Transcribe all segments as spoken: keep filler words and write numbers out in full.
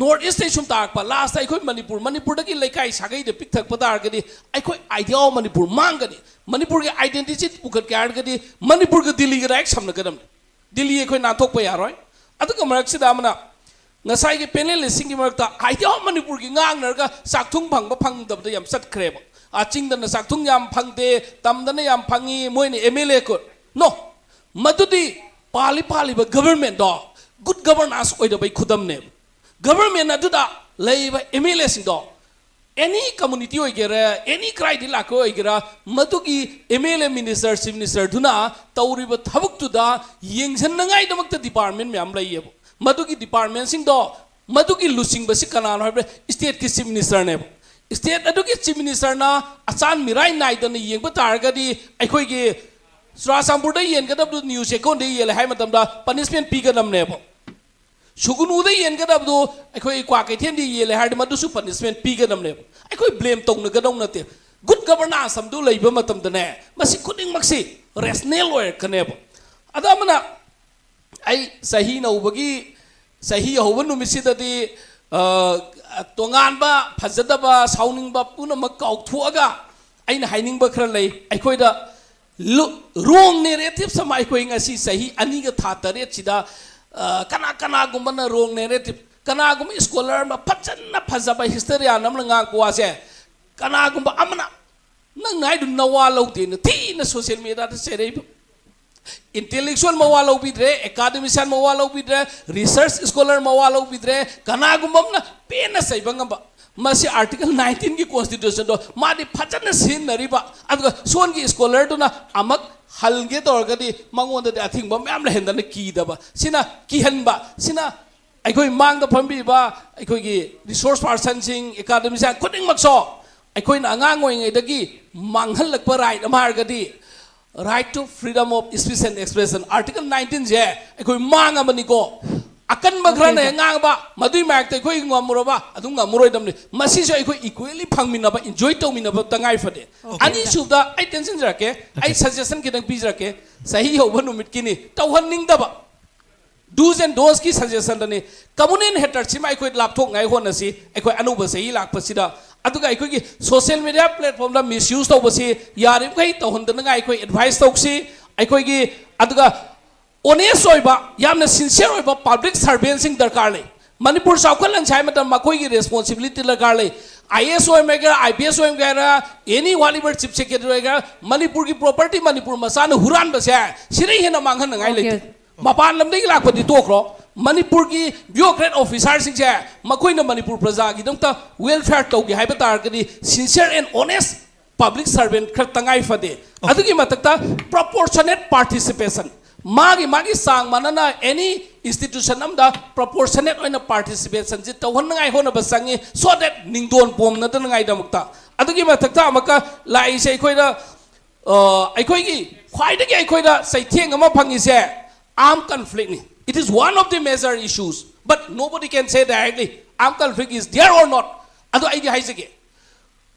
North East ꯇꯩ ꯁꯨꯝ ꯇꯥꯔꯛꯄ, last ꯑꯩꯈꯣꯏ ꯃꯅꯤꯄꯨꯔ, ꯃꯅꯤꯄꯨꯔꯗꯒꯤ ꯂꯩꯀꯥꯏ ꯁꯥꯒꯩꯗ ꯄꯤꯛꯊꯔꯛꯄ ꯇꯥꯔꯒꯗꯤ ꯑꯩꯈꯣꯏ idea of ꯃꯅꯤꯄꯨꯔ ꯃꯥꯡꯒꯅꯤ꯫ ꯃꯅꯤꯄꯨꯔꯒꯤ identity ꯄꯨꯈꯠꯀꯦ ꯍꯥꯏꯔꯒꯗꯤ ꯃꯅꯤꯄꯨꯔꯒ ꯗꯤꯜꯂꯤꯒ direct ꯁꯝꯅꯒꯗꯕꯅꯤ꯫ ꯗꯤꯜꯂꯤ ꯑꯩꯈꯣꯏ ꯅꯥꯟꯊꯣꯛꯄ ꯌꯥꯔꯣꯏ꯫ ꯑꯗꯨꯒ ꯃꯔꯛꯁꯤꯗ ꯑꯃꯅ ꯉꯁꯥꯏꯒꯤ panelistꯁꯤꯡꯒꯤ ꯃꯔꯛꯇ idea of ꯃꯅꯤꯄꯨꯔꯒꯤ ꯉꯥꯡꯅꯔꯒ ꯆꯥꯛꯊꯨꯡ ꯐꯪꯕ ꯐꯪꯗꯕꯗ ꯌꯥꯝ ꯆꯠꯈ꯭ꯔꯦꯕ꯫ ꯑꯥ, ꯆꯤꯡꯗꯅ ꯆꯥꯛꯊꯨꯡ ꯌꯥꯝ ꯐꯪꯗꯦ, ꯇꯝꯗꯅ ꯌꯥꯝ ꯐꯪꯉꯤ, ꯃꯣꯏꯅ MLA ꯀꯣ-, no, ꯃꯗꯨꯗꯤ ꯄꯥꯜꯂꯤ ꯄꯥꯜꯂꯤꯕ governmentꯗꯣ good governance ꯑꯣꯏꯗꯕꯩ ꯈꯨꯗꯝꯅꯦꯕ꯫ Government ꯑꯗꯨꯗ ꯂꯩꯔꯤꯕ MLAꯁꯤꯡꯗꯣ, any community ꯑꯣꯏꯒꯦꯔꯥ, any ꯀꯗꯥꯏꯗꯒꯤ ꯂꯥꯛꯄ ꯑꯣꯏꯒꯦꯔꯥ, ꯃꯗꯨꯒꯤ MLA, minister, chief ministerꯗꯨꯅ ꯇꯧꯔꯤꯕ ꯊꯕꯛꯇꯨꯗ ꯌꯦꯡꯁꯤꯟꯅꯉꯥꯏꯗꯃꯛꯇ department ꯃꯌꯥꯝ ꯂꯩꯌꯦꯕ꯫ ꯃꯗꯨꯒꯤ departmentꯁꯤꯡꯗꯣ, ꯃꯗꯨꯒꯤ ꯂꯨꯆꯤꯡꯕꯁꯤ ꯀꯅꯥꯅꯣ ꯍꯥꯏꯕꯗ stateꯀꯤ chief ministerꯅꯦꯕ꯫ State ꯑꯗꯨꯒꯤ chief ministerꯅ ꯑꯆꯥꯟ ꯃꯤꯔꯥꯏ ꯅꯥꯏꯗꯅ ꯌꯦꯡꯕ ꯇꯥꯔꯒꯗꯤ ꯑꯩꯈꯣꯏꯒꯤ ꯆꯨꯔꯥꯆꯥꯟꯄꯨꯔꯗ ꯌꯦꯟꯒꯗꯕꯗꯨ ꯅ꯭ꯌꯨ ꯆꯦꯛꯀꯣꯟꯗ ꯌꯦꯜꯂꯦ ꯍꯥꯏ ꯃꯇꯝꯗ punishment ꯄꯤꯒꯗꯕꯅꯦꯕ꯫ ꯁꯨꯒꯨꯅꯨꯗ ꯌꯦꯟꯒꯗꯕꯗꯨ ꯑꯩꯈꯣꯏ ꯀ꯭ꯋꯥꯀꯩꯊꯦꯜꯗ ꯌꯦꯜꯂꯦ ꯍꯥꯏꯔꯗꯤ ꯃꯗꯨꯁꯨ punishment ꯄꯤꯒꯗꯕꯅꯦꯕ꯫ ꯑꯩꯈꯣꯏ blame ꯇꯧꯅꯒꯗꯧ ꯅꯠꯇꯦ꯫ Good governance ꯑꯃꯗꯨ ꯂꯩꯕ ꯃꯇꯝꯗꯅꯦ, ꯃꯁꯤ ꯈꯨꯗꯤꯡꯃꯛꯁꯤ rational ꯑꯣꯏꯔꯛꯀꯅꯦꯕ꯫ ꯑꯗ ꯑꯃꯅ ꯑꯩ ꯆꯍꯤ ꯅꯧꯕꯒꯤ, ꯆꯍꯤ ꯍꯧꯕ ꯅꯨꯃꯤꯠꯁꯤꯗꯗꯤ, ꯑ, ꯇꯣꯉꯥꯟꯕ ꯐꯖꯗꯕ, ꯁꯥꯎꯅꯤꯡꯕ ꯄꯨꯝꯅꯃꯛ ꯀꯥꯎꯊꯣꯛꯑꯒ ꯑꯩꯅ ꯍꯥꯏꯅꯤꯡꯕ ꯈꯔ ꯂꯩ꯫ ꯑꯩꯈꯣꯏꯗ ꯂꯨ-, wrong narrative ꯑꯃ ꯑꯩꯈꯣꯏ ꯉꯁꯤ ꯆꯍꯤ ꯑꯅꯤꯒ ꯊꯥ ꯇꯔꯦꯠꯁꯤꯗ, ꯑ, ꯀꯅꯥ ꯀꯅꯥꯒꯨꯝꯕꯅ wrong narrative, ꯀꯅꯥꯒꯨꯝꯕ scholar ꯑꯃ ꯐꯖꯅ ꯐꯖꯕ historian ꯑꯃꯅ ꯉꯥꯡꯕ ꯋꯥꯁꯦ ꯀꯅꯥꯒꯨꯝꯕ ꯑꯃꯅ ꯅꯪꯅ ꯍꯥꯏꯗꯨ ꯅꯋꯥ ꯂꯧꯗꯦꯅ ꯊꯤꯅ social mediaꯗ ꯆꯩꯔꯛꯏꯕ꯫ Intellectual ꯃꯋꯥ ꯂꯧꯕꯤꯗ꯭ꯔꯦ, academician ꯃꯋꯥ ꯂꯧꯕꯤꯗ꯭ꯔꯦ, research scholar ꯃꯋꯥ ꯂꯧꯕꯤꯗ꯭ꯔꯦ, ꯀꯅꯥꯒꯨꯝꯕ ꯑꯃꯅ ꯄꯦꯟꯅ ꯆꯩꯕ ꯉꯝꯕ꯫ ꯃꯁꯤ Article nineteenꯒꯤ constitutionꯗꯣ ꯃꯥꯗꯤ ꯐꯖꯅ ꯁꯤꯖꯤꯟꯅꯔꯤꯕ, ꯑꯗꯨꯒ ꯁꯣꯟꯒꯤ scholarꯗꯨꯅ ꯑꯃꯨꯛ ꯍꯜꯒꯦ ꯇꯧꯔꯒꯗꯤ ꯃꯉꯣꯟꯗꯗꯤ ꯑꯊꯤꯡꯕ ꯃꯌꯥꯝ ꯂꯩꯍꯟꯗꯅ ꯀꯤꯗꯕ꯫ ꯁꯤꯅ ꯀꯤꯍꯟꯕ, ꯁꯤꯅ ꯑꯩꯈꯣꯏ ꯃꯥꯡꯗ ꯐꯝꯕꯤꯕ ꯑꯩꯈꯣꯏꯒꯤ resource personꯁꯤꯡ, academician ꯈꯨꯗꯤꯡꯃꯛꯁꯨ ꯑꯩꯈꯣꯏꯅ ꯑꯉꯥꯡ ꯑꯣꯏꯔꯤꯉꯩꯗꯒꯤ ꯃꯥꯡꯍꯜꯂꯛꯄ right ꯑꯃ ꯍꯥꯏꯔꯒꯗꯤ right to freedom of speech and expression, Article nineteenꯁꯦ ꯑꯩꯈꯣꯏ ꯃꯥꯡꯉꯕꯅꯤꯀꯣ꯫ ꯑꯀꯟꯕ ꯈꯔꯅ ꯍꯦꯛ ꯉꯥꯡꯕ, ꯃꯗꯨꯏ ꯃꯥꯌꯣꯛꯇ ꯑꯩꯈꯣꯏ ꯉꯝꯃꯨꯔꯕ ꯑꯗꯨꯝ ꯉꯝꯃꯔꯣꯏꯗꯕꯅꯤ꯫ ꯃꯁꯤꯁꯨ ꯑꯩꯈꯣꯏ equally ꯐꯪꯃꯤꯟꯅꯕ, enjoy ꯇꯧꯃꯤꯟꯅꯕ ꯇꯉꯥꯏ ꯐꯗꯦ꯫ ꯑꯅꯤꯁꯨꯕꯗ ꯑꯩ ꯇꯦꯟꯁꯤꯟꯖꯔꯛꯀꯦ, ꯑꯩ suggestion ꯈꯤꯇꯪ ꯄꯤꯖꯔꯛꯀꯦ꯫ ꯆꯍꯤ ꯍꯧꯕ ꯅꯨꯃꯤꯠꯀꯤꯅꯤ, ꯇꯧꯍꯟꯅꯤꯡꯗꯕ꯫ Do's and don'tsꯀꯤ ꯁꯖꯦꯁꯟꯗꯅꯤ꯫ ꯀꯃꯨꯅꯦꯜ ꯍꯦꯇꯔꯠꯁꯤꯃ ꯑꯩꯈꯣꯏ ꯂꯥꯞꯊꯣꯛꯅꯉꯥꯏ ꯍꯣꯠꯅꯁꯤ꯫ ꯑꯩꯈꯣꯏ ꯑꯅꯧꯕ ꯆꯍꯤ ꯂꯥꯛꯄꯁꯤꯗ, ꯑꯗꯨꯒ ꯑꯩꯈꯣꯏꯒꯤ ꯁꯣꯁꯤꯌꯦꯜ ꯃꯦꯗꯤꯌꯥ ꯄ꯭ꯂꯦꯠꯐꯣꯝꯗ ꯃꯤꯁꯌꯨꯁ ꯇꯧꯕꯁꯤ ꯌꯥꯔꯤꯕꯃꯈꯩ ꯇꯧꯍꯟꯗꯅꯉꯥꯏ ꯑꯩꯈꯣꯏ ꯑꯦꯗꯚꯥꯏꯁ ꯇꯧꯁꯤ꯫ ꯑꯩꯈꯣꯏꯒꯤ ꯑꯗꯨꯒ ꯑꯣꯅꯦꯁ ꯑꯣꯏꯕ, ꯌꯥꯝꯅ ꯁꯤꯟꯁꯤꯌꯔ ꯑꯣꯏꯕ ꯄꯕ꯭ꯂꯤꯛ ꯁꯔꯚꯦꯟꯁꯤꯡ ꯗꯔꯀꯥꯔ ꯂꯩ꯫ ꯃꯅꯤꯄꯨꯔ ꯆꯥꯎꯈꯠꯍꯟꯁꯦ ꯍꯥꯏꯕ ꯃꯇꯝꯗ ꯃꯈꯣꯏꯒꯤ ꯔꯦꯁꯄꯣꯟꯁꯤꯕꯤꯂꯤꯇꯤ ꯗꯔꯀꯥꯔ ꯂꯩ꯫ ꯑꯥꯏ ꯑꯦ ꯑꯦꯁ ꯑꯣꯏꯔꯒꯦꯔꯥ, ꯑꯥꯏ ꯄꯤ ꯑꯦꯁ ꯑꯣꯏꯔꯒꯦꯔꯥ, any whatever chief secretary ꯑꯣꯏꯒꯦꯔꯥ, ꯃꯅꯤꯄꯨꯔꯒꯤ ꯄ꯭ꯔꯣꯄꯔꯇꯤ ꯃꯅꯤꯄꯨꯔ ꯃꯆꯥꯅ ꯍꯨꯔꯥꯟꯕꯁꯦ ꯁꯤꯗꯩ ꯍꯦꯟꯅ ꯃꯥꯡꯍꯟꯅꯉꯥꯏ ꯑꯣꯀꯦ꯫ ꯂꯩꯇꯦ꯫ ꯃꯄꯥꯟ ꯂꯝꯗꯒꯤ ꯂꯥꯛꯄꯗꯤ ꯇꯣꯛꯈ꯭ꯔꯣ, ꯃꯅꯤꯄꯨꯔꯒꯤ ꯕ꯭ꯌꯨꯔꯣꯀ꯭ꯔꯦꯠ ꯑꯣꯐꯤꯁꯥꯔꯁꯤꯡꯁꯦ ꯃꯈꯣꯏꯅ ꯃꯅꯤꯄꯨꯔ ꯄ꯭ꯔꯖꯥꯒꯤꯗꯃꯛꯇ ꯋꯦꯜꯐꯤꯌꯔ ꯇꯧꯒꯦ ꯍꯥꯏꯕ ꯇꯥꯔꯒꯗꯤ senior and honest public servant ꯈꯔ ꯇꯉꯥꯏ ꯐꯗꯦ꯫ ꯑꯗꯨꯒꯤ ꯃꯊꯛꯇ ꯄ꯭ꯔꯣꯄꯣꯔꯁꯅꯦꯠ ꯄꯥꯔꯇꯤꯁꯤꯄꯦꯁꯟ, ꯃꯥꯒꯤ ꯃꯥꯒꯤ ꯆꯥꯡ ꯃꯥꯟꯅꯅ ꯑꯦꯅꯤ ꯏꯟꯁꯇꯤꯇ꯭ꯌꯨꯁꯟ ꯑꯃꯗ ꯄ꯭ꯔꯣꯄꯣꯔꯁꯅꯦꯠ ꯑꯣꯏꯅ ꯄꯥꯔꯇꯤꯁꯤꯄꯦꯁꯟꯁꯤ ꯇꯧꯍꯟꯅꯉꯥꯏ ꯍꯣꯠꯅꯕ ꯆꯪꯉꯤ, so that ꯅꯤꯡꯗꯣꯟ ꯄꯣꯝꯅꯗꯅꯉꯥꯏꯗꯃꯛꯇ꯫ ꯑꯗꯨꯒꯤ ꯃꯊꯛꯇ ꯑꯃꯨꯛꯀ ꯂꯥꯛꯏꯁꯦ ꯑꯩꯈꯣꯏꯅ, ꯑ, ꯑꯩꯈꯣꯏꯒꯤ ꯈ꯭ꯋꯥꯏꯗꯒꯤ ꯑꯩꯈꯣꯏꯗ ꯆꯩꯊꯦꯡ ꯑꯃ ꯐꯪꯉꯤꯁꯦ ꯑꯥꯔꯝ ꯀꯟꯐ꯭ꯂꯤꯛꯅꯤ꯫ It is one of the major issues, but nobody can say directly armed conflict is there or not. ꯑꯗꯣ ꯑꯩꯗꯤ ꯍꯥꯏꯖꯒꯦ,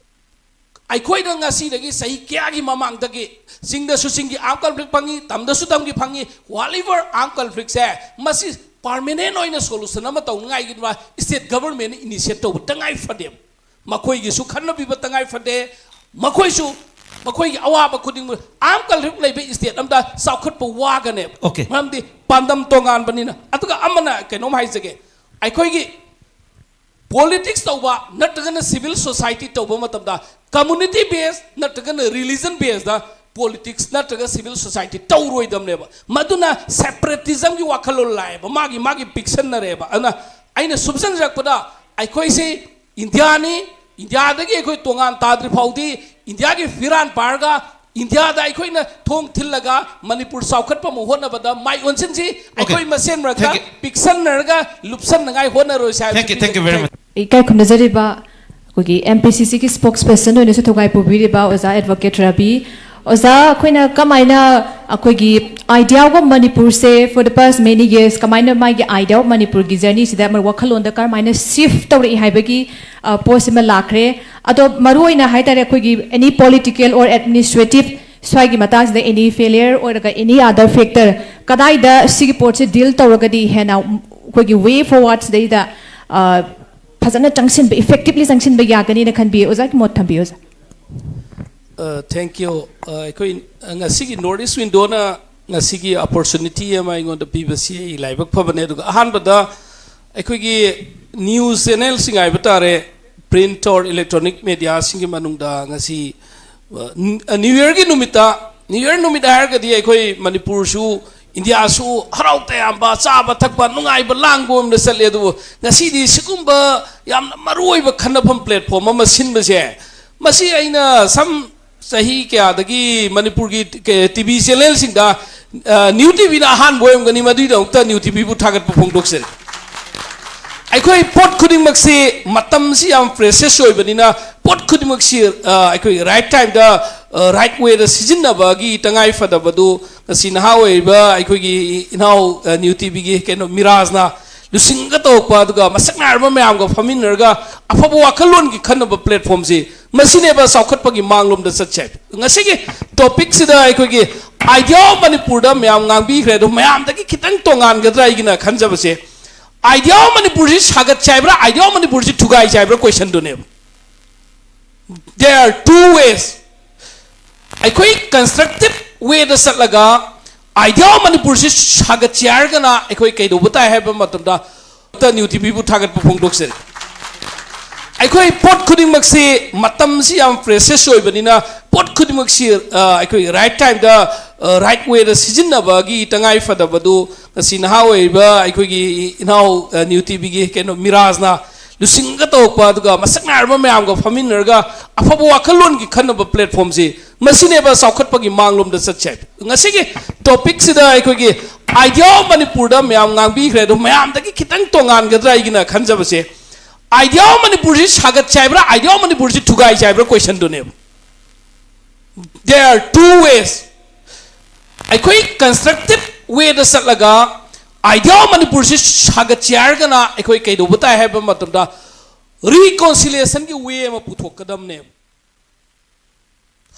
ꯑꯩꯈꯣꯏꯅ ꯉꯁꯤꯗꯒꯤ ꯆꯍꯤ ꯀꯌꯥꯒꯤ ꯃꯃꯥꯡꯗꯒꯤ ꯆꯤꯡꯗꯁꯨ ꯆꯤꯡꯒꯤ ꯑꯥꯔꯝ ꯀꯟꯐ꯭ꯂꯤꯛ ꯐꯪꯉꯤ, ꯇꯝꯗꯁꯨ ꯇꯝꯒꯤ ꯐꯪꯉꯤ꯫ Whatever armed conflictꯁꯦ, ꯃꯁꯤ ꯄꯥꯔꯃꯦꯅꯦꯟ ꯑꯣꯏꯅ ꯁꯣꯂꯨꯁꯟ ꯑꯃ ꯇꯧꯅꯉꯥꯏꯒꯤꯗꯃꯛ ꯁ꯭ꯇꯦꯠ ꯒꯚꯔꯟꯃꯦꯟꯅ ꯏꯅꯤꯁꯤꯌꯦꯠ ꯇꯧꯕ ꯇꯉꯥꯏ ꯐꯗꯦꯕ꯫ ꯃꯈꯣꯏꯒꯤꯁꯨ ꯈꯟꯅꯕꯤꯕ ꯇꯉꯥꯏ ꯐꯗꯦ꯫ ꯃꯈꯣꯏꯁꯨ ꯃꯈꯣꯏꯒꯤ ꯑꯋꯥꯕ ꯈꯨꯗꯤꯡꯃꯛ, ꯑꯥꯔꯝ ꯀꯟꯐ꯭ꯂꯤꯛ ꯂꯩꯕ ꯁ꯭ꯇꯦꯠ ꯑꯃꯗ ꯆꯥꯎꯈꯠꯄ ꯋꯥꯒꯅꯦꯕ꯫ ꯑꯣꯀꯦ꯫ ꯃꯔꯝꯗꯤ ꯄꯥꯟꯗꯝ ꯇꯣꯉꯥꯟꯕꯅꯤꯅ꯫ ꯑꯗꯨꯒ ꯑꯃꯅ ꯀꯩꯅꯣꯝ ꯍꯥꯏꯖꯒꯦ, ꯑꯩꯈꯣꯏꯒꯤ ꯄꯣꯂꯤꯇꯤꯛꯁ ꯇꯧꯕ ꯅꯠꯇ꯭ꯔꯒꯅ ꯁꯤꯚꯤꯜ ꯁꯣꯁꯥꯏꯇꯤ ꯇꯧꯕ ꯃꯇꯝꯗ ꯀꯝꯃꯨꯅꯤꯇꯤ ꯕꯦꯁ ꯅꯠꯇ꯭ꯔꯒꯅ ꯔꯤꯂꯤꯖꯟ ꯕꯦꯁꯇ ꯄꯣꯂꯤꯇꯤꯛꯁ ꯅꯠꯇ꯭ꯔꯒ ꯁꯤꯚꯤꯜ ꯁꯣꯁꯥꯏꯇꯤ ꯇꯧꯔꯣꯏꯗꯕꯅꯦꯕ꯫ ꯃꯗꯨꯅ ꯁꯦꯄꯔꯦꯇꯤꯖꯝꯒꯤ ꯋꯥꯈꯜꯂꯣꯟ ꯂꯥꯛꯑꯦꯕ, ꯃꯥꯒꯤ ꯃꯥꯒꯤ ꯄꯤꯛꯁꯟꯅꯔꯦꯕ꯫ ꯑꯗꯨꯅ ꯑꯩꯅ ꯁꯨꯝꯖꯟꯖꯔꯛꯄꯗ, ꯑꯩꯈꯣꯏꯁꯤ ꯏꯟꯗꯤꯌꯥꯅꯤ, ꯏꯟꯗꯤꯌꯥꯗꯒꯤ ꯑꯩꯈꯣꯏ ꯇꯣꯉꯥꯟ ꯇꯥꯗ꯭ꯔꯤ ꯐꯥꯎꯗꯤ ꯏꯟꯗꯤꯌꯥꯒꯤ ꯐꯤꯔꯥꯟ ꯄꯥꯔꯒ ꯏꯟꯗꯤꯌꯥꯗ ꯑꯩꯈꯣꯏꯅ ꯊꯣꯡ ꯊꯤꯜꯂꯒ ꯃꯅꯤꯄꯨꯔ ꯆꯥꯎꯈꯠꯄ ꯑꯃ ꯍꯣꯠꯅꯕꯗ ꯃꯥꯏ ꯑꯣꯟꯁꯤꯟꯁꯤ꯫ ꯑꯣꯀꯦ꯫ ꯑꯩꯈꯣꯏ ꯃꯁꯦꯟ ꯃꯔꯛꯇ ꯊꯦꯡꯛ ꯌꯨ꯫ ꯄꯤꯛꯁꯟꯅꯔꯒ ꯂꯨꯞꯁꯟꯅꯉꯥꯏ ꯍꯣꯠꯅꯔꯣꯏꯁꯤ ꯍꯥꯏꯕꯁꯤ thank you, thank you very much. ꯏꯀꯥꯏ ꯈꯨꯝꯅꯖꯔꯤꯕ ꯑꯩꯈꯣꯏꯒꯤ ꯑꯦꯝ ꯄꯤ ꯁꯤ ꯁꯤꯒꯤ ꯁ꯭ꯄꯣꯛꯁ ꯄꯔꯁꯟ ꯑꯣꯏꯅꯁꯨ ꯊꯧꯒꯥꯏ ꯄꯨꯕꯤꯔꯤꯕ ꯑꯣꯖꯥ ꯑꯦꯗꯚꯣꯀꯦꯠ ꯔꯕꯤ꯫ ꯑꯣꯖꯥ, ꯑꯩꯈꯣꯏꯅ ꯀꯃꯥꯏꯅ ꯑꯩꯈꯣꯏꯒꯤ idea of ꯃꯅꯤꯄꯨꯔꯁꯦ for the past many years ꯀꯃꯥꯏꯅ ꯃꯥꯒꯤ idea of ꯃꯅꯤꯄꯨꯔꯒꯤ ꯖꯔꯅꯤꯁꯤꯗ ꯋꯥꯈꯜꯂꯣꯟꯗ ꯀꯔꯝꯍꯥꯏꯅ ꯁꯤꯐ ꯇꯧꯔꯛꯏ ꯍꯥꯏꯕꯒꯤ ꯄꯣꯠꯁꯤꯃ ꯂꯥꯛꯈ꯭ꯔꯦ꯫ ꯑꯗꯣ ꯃꯔꯨꯑꯣꯏꯅ ꯍꯥꯏ ꯇꯥꯔꯦ, ꯑꯩꯈꯣꯏꯒꯤ any political or administrative ꯁ꯭ꯋꯥꯏꯒꯤ ꯃꯇꯥꯡꯁꯤꯗ any failure ꯑꯣꯏꯔꯒ any other factor, ꯀꯗꯥꯏꯗ ꯁꯤꯒꯤ ꯄꯣꯠꯁꯦ ꯗꯤꯜ ꯇꯧꯔꯒꯗꯤ ꯍꯦꯟꯅ ꯑꯩꯈꯣꯏꯒꯤ ꯋꯦ ꯐꯣꯔꯋꯥꯔꯗꯁꯤꯗꯩꯗ ꯐꯖꯅ ꯆꯪꯁꯤꯟꯕ, ꯏꯐꯦꯛꯇꯤꯕꯂꯤ ꯆꯪꯁꯤꯟꯕ ꯌꯥꯒꯅꯤꯅ ꯈꯟꯕꯤ? ꯑꯣꯖꯥꯒꯤ ꯃꯣꯠ ꯊꯝꯕꯤꯌꯨ, ꯑꯣꯖꯥ꯫ Thank you. ꯑꯩꯈꯣꯏ ꯉꯁꯤꯒꯤ ꯅꯣꯔꯠ ꯏꯁ ꯋꯤꯟꯗꯣꯅ ꯉꯁꯤꯒꯤ ꯑꯣꯄꯣꯔꯆꯨꯅꯤꯇꯤ ꯑꯃ ꯑꯩꯉꯣꯟꯗ ꯄꯤꯕꯁꯤ ꯑꯩ ꯂꯥꯏꯕꯛ ꯐꯕꯅꯦ꯫ ꯑꯗꯨꯒ ꯑꯍꯥꯟꯕꯗ ꯑꯩꯈꯣꯏꯒꯤ ꯅ꯭ꯌꯨꯁ ꯆꯦꯅꯦꯜꯁꯤꯡ ꯍꯥꯏꯕ ꯇꯥꯔꯦ, ꯄ꯭ꯔꯤꯟꯠ ꯑꯣꯔ ꯏꯂꯦꯛꯇ꯭ꯔꯣꯅꯤꯛ ꯃꯦꯗꯤꯌꯥꯁꯤꯡꯒꯤ ꯃꯅꯨꯡꯗ ꯉꯁꯤ ꯅ꯭ꯌꯨ ꯌꯔꯒꯤ ꯅꯨꯃꯤꯠꯇ, ꯅ꯭ꯌꯨ ꯌꯔ ꯅꯨꯃꯤꯠ ꯍꯥꯏꯔꯒꯗꯤ ꯑꯩꯈꯣꯏ ꯃꯅꯤꯄꯨꯔꯁꯨ, ꯏꯟꯗꯤꯌꯥꯁꯨ ꯍꯔꯥꯎ ꯇꯌꯥꯝꯕ, ꯆꯥꯕ ꯊꯛꯄ, ꯅꯨꯡꯉꯥꯏꯕ ꯂꯥꯡꯕ ꯑꯣꯏꯅ ꯆꯠꯂꯦ꯫ ꯑꯗꯨꯕꯨ ꯉꯁꯤꯗꯤ ꯁꯤꯒꯨꯝꯕ ꯌꯥꯝꯅ ꯃꯔꯨ ꯑꯣꯏꯕ ꯈꯟꯅꯐꯝ ꯄ꯭ꯂꯦꯠꯐꯣꯝ ꯑꯃ ꯁꯤꯟꯕꯁꯦ, ꯃꯁꯤ ꯑꯩꯅ ꯁꯝ ꯆꯍꯤ ꯀꯌꯥꯗꯒꯤ ꯃꯅꯤꯄꯨꯔꯒꯤ ꯇꯤ ꯚꯤ ꯆꯦꯅꯦꯜꯁꯤꯡꯗ, ꯅ꯭ꯌꯨ ꯇꯤ ꯚꯤꯅ ꯑꯍꯥꯟꯕ ꯑꯣꯏꯔꯝꯒꯅꯤ, ꯃꯗꯨꯒꯤꯗꯃꯛꯇ ꯅ꯭ꯌꯨ ꯇꯤ ꯚꯤꯕꯨ ꯊꯥꯒꯠꯄ ꯐꯣꯡꯗꯣꯛꯆꯔꯤ꯫ ꯑꯩꯈꯣꯏ ꯄꯣꯠ ꯈꯨꯗꯤꯡꯃꯛꯁꯤ ꯃꯇꯝꯁꯤ ꯌꯥꯝ ꯄ꯭ꯔꯦꯁꯤꯌꯁ ꯑꯣꯏꯕꯅꯤꯅ, ꯄꯣꯠ ꯈꯨꯗꯤꯡꯃꯛꯁꯤ ꯑꯩꯈꯣꯏ ꯔꯥꯏꯠ ꯇꯥꯏꯝꯗ, ꯔꯥꯏꯠ ꯋꯦꯗ ꯁꯤꯖꯤꯟꯅꯕꯒꯤ ꯇꯉꯥꯏ ꯐꯗꯕꯗꯨ ꯉꯁꯤ ꯅꯍꯥ ꯑꯣꯏꯔꯤꯕ ꯑꯩꯈꯣꯏꯒꯤ ꯏꯅꯥꯎ, ꯅ꯭ꯌꯨ ꯇꯤ ꯚꯤꯒꯤ ꯀꯩꯅꯣ ꯃꯤꯔꯥꯖꯅ ꯂꯨꯆꯤꯡꯒ ꯇꯧꯔꯛꯄ, ꯑꯗꯨꯒ ꯃꯁꯛ ꯅꯥꯏꯔꯕ ꯃꯌꯥꯝꯒ ꯐꯝꯃꯤꯟꯅꯔꯒ ꯑꯐꯕ ꯋꯥꯈꯜꯂꯣꯟꯒꯤ ꯈꯟꯅꯕ ꯄ꯭ꯂꯦꯠꯐꯣꯝꯁꯤ, ꯃꯁꯤꯅꯦꯕ ꯆꯥꯎꯈꯠꯄꯒꯤ ꯃꯥꯡꯂꯣꯝꯗ ꯆꯠꯁꯦ ꯍꯥꯏꯕ꯫ ꯉꯁꯤꯒꯤ ꯇꯣꯄꯤꯛꯁꯤꯗ ꯑꯩꯈꯣꯏꯒꯤ ꯑꯥꯏꯗꯤꯌꯥ ꯑꯣꯐ ꯃꯅꯤꯄꯨꯔꯗ ꯃꯌꯥꯝ ꯉꯥꯡꯕꯤꯈ꯭ꯔꯦ, ꯑꯗꯣ ꯃꯌꯥꯝꯗꯒꯤ ꯈꯤꯇꯪ ꯇꯣꯉꯥꯟꯒꯗ꯭ꯔꯥ ꯑꯩꯒꯤꯅ ꯈꯟꯖꯕꯁꯦ, ꯑꯥꯏꯗꯤꯌꯥ ꯑꯣꯐ ꯃꯅꯤꯄꯨꯔꯁꯤ ꯁꯥꯒꯠꯁꯦ ꯍꯥꯏꯕ꯭ꯔꯥ, ꯑꯥꯏꯗꯤꯌꯥ ꯑꯣꯐ ꯃꯅꯤꯄꯨꯔꯁꯤ ꯊꯨꯒꯥꯏꯁꯦ ꯍꯥꯏꯕ꯭ꯔꯥ ꯀꯣꯏꯁꯟꯗꯨꯅꯦꯕ꯫ There are two ways. ꯑꯩꯈꯣꯏ ꯀꯟꯁꯇ꯭ꯔꯛꯇꯤꯞ ꯋꯦꯗ ꯆꯠꯂꯒ ꯑꯥꯏꯗꯤꯌꯥ ꯑꯣꯐ ꯃꯅꯤꯄꯨꯔꯁꯤ ꯁꯥꯒꯠꯁꯦ ꯍꯥꯏꯔꯒꯅ ꯑꯩꯈꯣꯏ ꯀꯩꯗꯧꯕ ꯇꯥꯏ ꯍꯥꯏꯕ ꯃꯇꯝꯗ ꯅ꯭ꯌꯨ ꯇꯤ ꯚꯤꯕꯨ ꯊꯥꯒꯠꯄ ꯐꯣꯡꯗꯣꯛꯆꯔꯤ꯫ ꯑꯩꯈꯣꯏ ꯄꯣꯠ ꯈꯨꯗꯤꯡꯃꯛꯁꯤ ꯃꯇꯝꯁꯤ ꯌꯥꯝ ꯄ꯭ꯔꯦꯁꯤꯌꯁ ꯑꯣꯏꯕꯅꯤꯅ, ꯄꯣꯠ ꯈꯨꯗꯤꯡꯃꯛꯁꯤ ꯑꯩꯈꯣꯏ ꯔꯥꯏꯠ ꯇꯥꯏꯝꯗ, ꯔꯥꯏꯠ ꯋꯦꯗ ꯁꯤꯖꯤꯟꯅꯕꯒꯤ ꯇꯉꯥꯏ ꯐꯗꯕꯗꯨ ꯉꯁꯤ ꯅꯍꯥ ꯑꯣꯏꯔꯤꯕ ꯑꯩꯈꯣꯏꯒꯤ ꯏꯅꯥꯎ, ꯅ꯭ꯌꯨ ꯇꯤ ꯚꯤꯒꯤ ꯀꯩꯅꯣ ꯃꯤꯔꯥꯖꯅ ꯂꯨꯆꯤꯡꯒ ꯇꯧꯔꯛꯄ, ꯑꯗꯨꯒ ꯃꯁꯛ ꯅꯥꯏꯔꯕ ꯃꯌꯥꯝꯒ ꯐꯝꯃꯤꯟꯅꯔꯒ ꯑꯐꯕ ꯋꯥꯈꯜꯂꯣꯟꯒꯤ ꯈꯟꯅꯕ ꯄ꯭ꯂꯦꯠꯐꯣꯝꯁꯤ, ꯃꯁꯤꯅꯦꯕ ꯆꯥꯎꯈꯠꯄꯒꯤ ꯃꯥꯡꯂꯣꯝꯗ ꯆꯠꯁꯦ ꯍꯥꯏꯕ꯫ ꯉꯁꯤꯒꯤ ꯇꯣꯄꯤꯛꯁꯤꯗ ꯑꯩꯈꯣꯏꯒꯤ ꯑꯥꯏꯗꯤꯌꯥ ꯑꯣꯐ ꯃꯅꯤꯄꯨꯔꯗ ꯃꯌꯥꯝ ꯉꯥꯡꯕꯤꯈ꯭ꯔꯦ, ꯑꯗꯣ ꯃꯌꯥꯝꯗꯒꯤ ꯈꯤꯇꯪ ꯇꯣꯉꯥꯟꯒꯗ꯭ꯔꯥ ꯑꯩꯒꯤꯅ ꯈꯟꯖꯕꯁꯦ, ꯑꯥꯏꯗꯤꯌꯥ ꯑꯣꯐ ꯃꯅꯤꯄꯨꯔꯁꯤ ꯁꯥꯒꯠꯁꯦ ꯍꯥꯏꯕ꯭ꯔꯥ, ꯑꯥꯏꯗꯤꯌꯥ ꯑꯣꯐ ꯃꯅꯤꯄꯨꯔꯁꯤ ꯊꯨꯒꯥꯏꯁꯦ ꯍꯥꯏꯕ꯭ꯔꯥ ꯀꯣꯏꯁꯟꯗꯨꯅꯦꯕ꯫ There are two ways. ꯑꯩꯈꯣꯏ ꯀꯟꯁꯇ꯭ꯔꯛꯇꯤꯞ ꯋꯦꯗ ꯆꯠꯂꯒ ꯑꯥꯏꯗꯤꯌꯥ ꯑꯣꯐ ꯃꯅꯤꯄꯨꯔꯁꯤ ꯁꯥꯒꯠꯁꯦ ꯍꯥꯏꯔꯒꯅ ꯑꯩꯈꯣꯏ ꯀꯩꯗꯧꯕ ꯇꯥꯏ ꯍꯥꯏꯕ ꯃꯇꯝꯗ ꯔꯤꯀꯣꯟꯁꯤꯂꯤꯌꯦꯁꯟꯒꯤ ꯋꯦ ꯑꯃ ꯄꯨꯊꯣꯛꯀꯗꯕꯅꯦꯕ꯫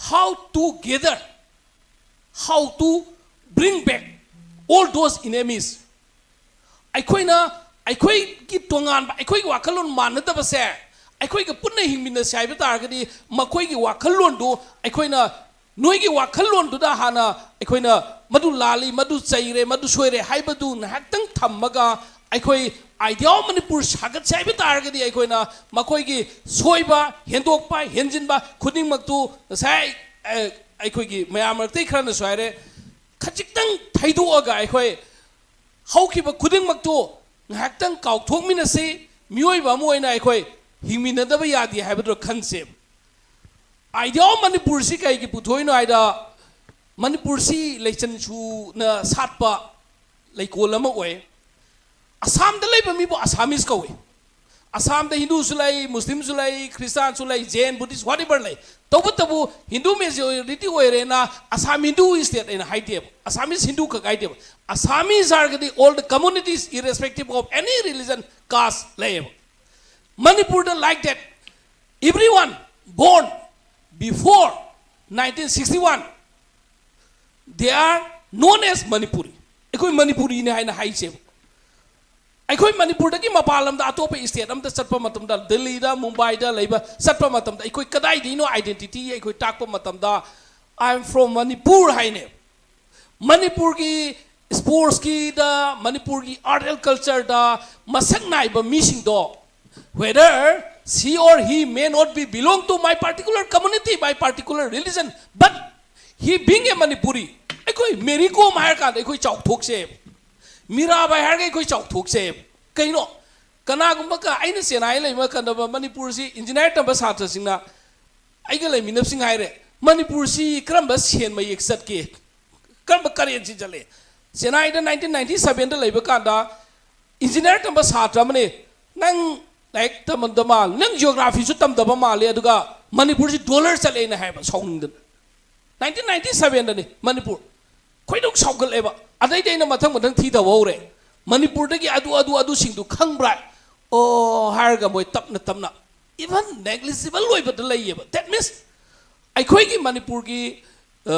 how to gather, how to bring back all those enemies. ꯑꯩꯈꯣꯏꯅ ꯑꯩꯈꯣꯏꯒꯤ ꯇꯣꯉꯥꯟꯕ, ꯑꯩꯈꯣꯏꯒꯤ ꯋꯥꯈꯜꯂꯣꯟ ꯃꯥꯟꯅꯗꯕꯁꯦ ꯑꯩꯈꯣꯏꯒ ꯄꯨꯟꯅ ꯍꯤꯡꯃꯤꯟꯅꯁꯦ ꯍꯥꯏꯕ ꯇꯥꯔꯒꯗꯤ, ꯃꯈꯣꯏꯒꯤ ꯋꯥꯈꯜꯂꯣꯟꯗꯨ ꯑꯩꯈꯣꯏꯅ, ꯅꯣꯏꯒꯤ ꯋꯥꯈꯜꯂꯣꯟꯗꯨꯗ ꯍꯥꯟꯅ ꯑꯩꯈꯣꯏꯅ ꯃꯗꯨ ꯂꯥꯜꯂꯤ, ꯃꯗꯨ ꯆꯩꯔꯦ, ꯃꯗꯨ ꯁꯣꯏꯔꯦ ꯍꯥꯏꯕꯗꯨ ꯉꯥꯏꯍꯥꯛꯇꯪ ꯊꯝꯃꯒ, ꯑꯩꯈꯣꯏ Idea of Manipur ꯁꯥꯒꯠꯁꯦ ꯍꯥꯏꯕ ꯇꯥꯔꯒꯗꯤ, ꯑꯩꯈꯣꯏꯅ ꯃꯈꯣꯏꯒꯤ ꯁꯣꯏꯕ, ꯍꯦꯟꯗꯣꯛꯄ, ꯍꯦꯟꯖꯤꯟꯕ ꯈꯨꯗꯤꯡꯃꯛꯇꯨ ꯉꯁꯥꯏ, ꯑ, ꯑꯩꯈꯣꯏꯒꯤ ꯃꯌꯥꯝ ꯃꯔꯛꯇꯒꯤ ꯈꯔꯅꯁꯨ ꯍꯥꯏꯔꯦ, ꯈꯖꯤꯛꯇꯪ ꯊꯩꯗꯣꯛꯑꯒ ꯑꯩꯈꯣꯏ ꯍꯧꯈꯤꯕ ꯈꯨꯗꯤꯡꯃꯛꯇꯨ ꯉꯥꯏꯍꯥꯛꯇꯪ ꯀꯥꯎꯊꯣꯛꯃꯤꯟꯅꯁꯤ, ꯃꯤꯑꯣꯏꯕ ꯑꯃ ꯑꯣꯏꯅ ꯑꯩꯈꯣꯏ ꯍꯤꯡꯃꯤꯟꯅꯗꯕ ꯌꯥꯗꯦ ꯍꯥꯏꯕꯗꯨ ꯈꯟꯁꯦ꯫ Idea of Manipur ꯁꯤ ꯀꯩꯒꯤ ꯄꯨꯊꯣꯛꯏꯅꯣ ꯍꯥꯏꯗ, ꯃꯅꯤꯄꯨꯔꯁꯤ ꯂꯩꯆꯟꯁꯨꯅ ꯁꯥꯠꯄ ꯂꯩꯀꯣꯜ ꯑꯃ ꯑꯣꯏ꯫ ꯑꯁꯥꯝꯗ ꯂꯩꯕ ꯃꯤꯕꯨ Assamese ꯀꯧꯏ꯫ ꯑꯁꯥꯝꯗ ꯍꯤꯟꯗꯨꯁꯨ ꯂꯩ, ꯃꯨꯁꯂꯤꯝꯁꯨ ꯂꯩ, ꯈ꯭ꯔꯤꯁꯇꯥꯟꯁꯨ ꯂꯩ, ꯖꯦꯟ, ꯕꯨꯙꯤꯁ, whatever ꯂꯩ꯫ ꯇꯧꯕꯇꯕꯨ ꯍꯤꯟꯗꯨ majority ꯑꯣꯏꯔꯦꯅ ꯑꯁꯥꯝ ꯍꯤꯟꯗꯨ state ꯑꯩꯅ ꯍꯥꯏꯗꯦꯕ, Assamese ꯍꯤꯟꯗꯨ ꯈꯛ ꯍꯥꯏꯗꯦꯕ꯫ Assamese ꯍꯥꯏꯔꯒꯗꯤ all the communities, irrespective of any religion, caste ꯂꯩꯌꯦꯕ꯫ ꯃꯅꯤꯄꯨꯔꯗ like that, everyone born before nineteen sixty-one, they are known as Manipuri. ꯑꯩꯈꯣꯏ ꯃꯅꯤꯄꯨꯔꯤꯅꯤ ꯍꯥꯏꯅ ꯍꯥꯏꯁꯦꯕ꯫ ꯑꯩꯈꯣꯏ ꯃꯅꯤꯄꯨꯔꯗꯒꯤ ꯃꯄꯥꯟ ꯂꯝꯗ ꯑꯇꯣꯞꯄ state ꯑꯃꯗ ꯆꯠꯄ ꯃꯇꯝꯗ, ꯗꯦꯜꯂꯤꯗ, ꯃꯨꯝꯕꯥꯏꯗ ꯂꯩꯕ ꯆꯠꯄ ꯃꯇꯝꯗ, ꯑꯩꯈꯣꯏ ꯀꯗꯥꯏꯗꯒꯤꯅꯣ identity ꯑꯩꯈꯣꯏ ꯇꯥꯛꯄ ꯃꯇꯝꯗ, "I am from Manipur" ꯍꯥꯏꯅꯦ꯫ ꯃꯅꯤꯄꯨꯔꯒꯤ sportsꯀꯤꯗ, ꯃꯅꯤꯄꯨꯔꯒꯤ art and cultureꯗ ꯃꯁꯛ ꯅꯥꯏꯕ ꯃꯤꯁꯤꯡꯗꯣ, whether she or he may not be belong to my particular community, my particular religion, but he being a Manipuri, ꯑꯩꯈꯣꯏ ꯃꯦꯔꯤ ꯀꯣꯝ ꯍꯥꯏꯔꯀꯥꯟꯗ ꯑꯩꯈꯣꯏ ꯆꯥꯎꯊꯣꯛꯆꯩꯕ꯫ ꯃꯤꯔꯥꯕꯥꯏ ꯍꯥꯏꯔꯒ ꯑꯩꯈꯣꯏ ꯆꯥꯎꯊꯣꯛꯆꯩꯕ꯫ ꯀꯩꯅꯣ, ꯀꯅꯥꯒꯨꯝꯕ ꯀ-, ꯑꯩꯅ ꯆꯦꯟꯅꯥꯏ ꯂꯩꯕ ꯃꯇꯝꯗ ꯃꯅꯤꯄꯨꯔꯁꯤ engineer ꯇꯝꯕ ꯁꯥꯇ꯭ꯔꯁꯤꯡꯅ, ꯑꯩꯒ ꯂꯩꯃꯤꯟꯅꯕꯁꯤꯡ ꯍꯥꯏꯔꯦ, "ꯃꯅꯤꯄꯨꯔꯁꯤ ꯀꯔꯝꯕ ꯁꯦꯟ ꯃꯌꯦꯛ ꯆꯠꯀꯦ? ꯀꯔꯝꯕ currency ꯆꯠꯂꯦ?" ꯆꯦꯟꯅꯥꯏꯗ nineteen ninety sevenꯗ ꯂꯩꯕ ꯀꯥꯟꯗ engineer ꯇꯝꯕ ꯁꯥꯇ꯭ꯔ ꯑꯃꯅꯤ, "ꯅꯪ ꯂꯥꯏꯔꯤꯛ ꯇꯝꯗꯕ ꯃꯥꯜꯂꯦ, ꯅꯪ geographyꯁꯨ ꯇꯝꯗꯕ ꯃꯥꯜꯂꯦ, ꯑꯗꯨꯒ ꯃꯅꯤꯄꯨꯔꯁꯤ dollar ꯆꯠꯂꯦꯅ" ꯍꯥꯏꯕ, ꯁꯥꯎꯅꯤꯡꯗꯅ꯫ Nineteen ninety sevenꯗꯅꯤ Manipur. ꯈꯣꯏꯗꯧ ꯁꯥꯎꯒꯠꯂꯦꯕ꯫ ꯑꯗꯩꯗꯤ ꯑꯩꯅ ꯃꯊꯪ ꯃꯊꯪ ꯊꯤꯗꯕ ꯍꯧꯔꯦ꯫ ꯃꯅꯤꯄꯨꯔꯗꯒꯤ ꯑꯗꯨ, ꯑꯗꯨ, ꯑꯗꯨꯁꯤꯡꯗꯨ ꯈꯪꯕ꯭ꯔꯥ? ꯑꯣ ꯍꯥꯏꯔꯒ ꯃꯣꯏ ꯇꯞꯅ ꯇꯞꯅ, even negligible ꯑꯣꯏꯕꯗ ꯂꯩꯌꯦꯕ꯫ That means, ꯑꯩꯈꯣꯏꯒꯤ ꯃꯅꯤꯄꯨꯔꯒꯤ ꯑ,